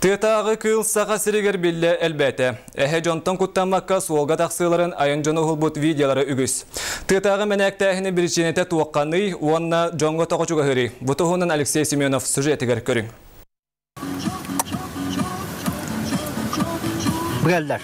Тыатааҕы кыыл Саха сиригэр биллэ элбээтэ. Эһэ дьонтон куттаммакка суолга тахсыыларын айан дьону уһулбут видеолара үгүс. Тыатааҕы мэнээктээһини биричиинэтэ туохханый уонна дьоҥҥо тоҕо чугаһыырый? Бу туһунан Алексей Семенов сюжетигэр көрүҥ. Быгаллар.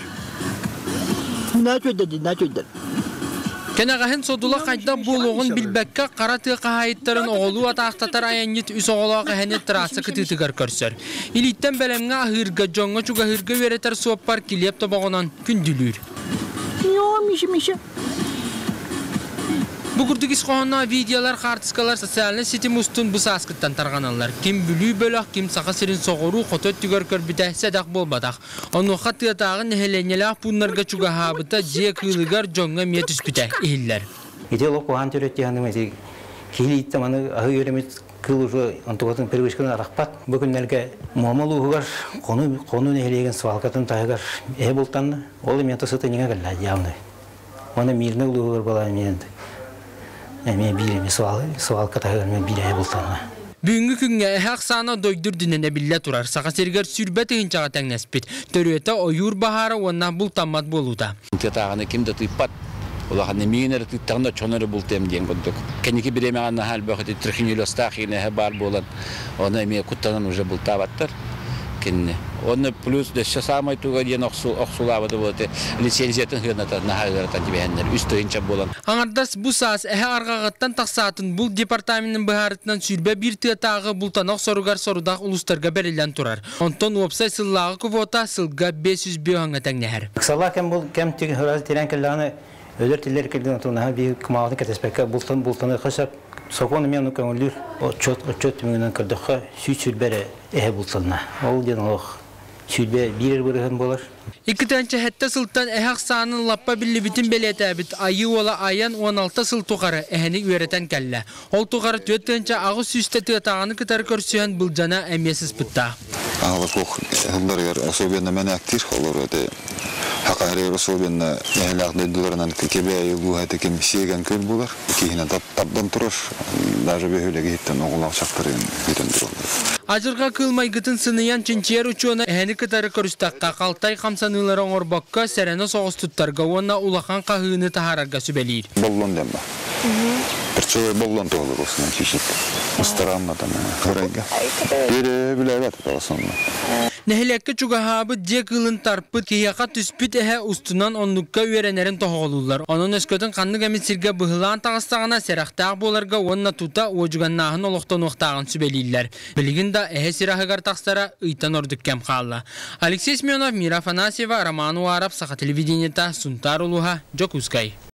Кэнэҕэһин содула хайдах буолуоҕун билбэккэ хара тыа хаһаайыттарын оҕолуу атаахтатар айанньыт үс оҕолоох эһэни трасса кытыытыгар көрсөр. Илииттэн бэлэмҥэ аһыырга, дьоҥҥо чугаһыырга үөрэтэр суоппар килиэп тобоҕунан күндүлүүр. Миша, Миша. Бу курдук ис хоһоонноох видеолар, хаартыскалар социальнай ситим устун бу сааскыттан тарҕаналлар. Ким Бүлүү бөлөх, ким Саха сирин соҕуруу хоту өттүгэр көрбүтэ сэдэх буолбатах. Онуоха тыатааҕы нэһилиэнньэлээх пууннарга чугаһаабыта дьиэ кыылыгар дьоҥҥо эмиэ түспүтэ иһиллэр. Ити олох куһаҕан төрүөттүһэным ити киһи маны аһыы үөрэммит кыыл уже онтукатын привычканы арахпат. Бу күннэргэ Муома улууһугар Хонуу Хонуу нэһилиэгин свалкатын таһыгар эһэ бултанна. Ол эмиэ сыта иҥэ кэллэ явно. Уонна Мирный улууһугар буолан эмиэ эмиэ биир эмиэ свалка таһыгар эмиэ биир эһэ бултанна. Бүгүҥҥү күҥҥэ эһэ ахсаана дойду үрдүнэн эбиллэ турар. Саха сиригэр 20 тыһыынчаҕа тэҥнэспит. Төрүөтэ ойуур баһаара уонна бултаммат буолуута. Тыатааҕыны ким да тыыппат. Улахан миин эрэ тыыттаҕына чон эрэ бултуом диэн курдук. Кэнники бириэмэҕэ наһаа элбэх ити трихинеллезтаах иинэһэ баар буолан, оны эмиэ куттанан уже бултаабаттар кинини. Онно плюс өссө саамай туга диэн охсулаабыты буолаты лицензиятын сыаната наһаа ыаратан тибэһэннэр 3 тыһыынча буолан. Аҥардас бу саас эһэ арҕаҕыттан тахсаатын бул департаменын быһаарытынан 21 тыатааҕы бултана охсоругар сорудах улуустарга бэриллэн турар. Онтон уопсай сыллааҕы квота сылга 500 бөһөҥҥө тэҥнэһэр. Ыксалаах кэм бул кэм тигин тирэн кэллэҕинэ өлөр тиллэр кэлдин отунаһа биир кумааҕыны кэтэспэккэ бултан бултаныахха сөп. Сокуон эмиэ ону көҥүллүүр. Отчет отчет түмүгүнэн көрдөххө 120 эрэ эһэ бултанна. Ол диэн олох 21 бырыһын буолар. 2007 сылтан эһэ ахсаанын лаппа биллибитин бэлиэтээбит Айыы уола Айан 16 сыл тухары эһэни үөрэтэн кэллэ. Ол тухары 4800 тыатааҕыны кытары көрсүһэн былдьана эмиэ сыспыттаах. Аһылык сылларыгар особенно мэнээктиир олор эти хакаһарыгар особенно нэһилээх дойдуларынан кэбээйи улууһа ким сиэгэн күөл буолар. Киһинэн тардан турар, даже бөһүөлэги иһиттэн оҕолоох чахтарын бүтэн тураллар. Адьырҕа кыыл майгытын сыныйан чинчийэр учуона эһэни кытары көрүстэххэ халтай хамсаныылары оҥорбокко сэрэнэ соҕус туттарга уонна улахан хаһыыны таһаарарга сүбэлиир. Боллон диэн ба. Перчевой боллон туолар осынан хищник. Ыстараанна там хырайга. Бире билебет основном. Нэһилиэккэ чугаһаабыт дьиэ кыылын тарпыт киһиэхэ түспүт эһэ устунан оннукка үөрэнэрин тоһоҕолууллар. Онон өскөтүн ханнык эмит сиргэ быһылаан таҕыстаҕына сэрэхтээх буоларга уонна тута уодьуганнааһын олохтонуохтааҕын сүбэлииллэр. Билигин да эһэ сир аһыгар тахсара ыйтан ордук кэм хаалла. Алексей Семенов, Мира Афанасьева, Роман Уаров, Саха телевидениета, Сунтаар улууһа, Дьокуускай.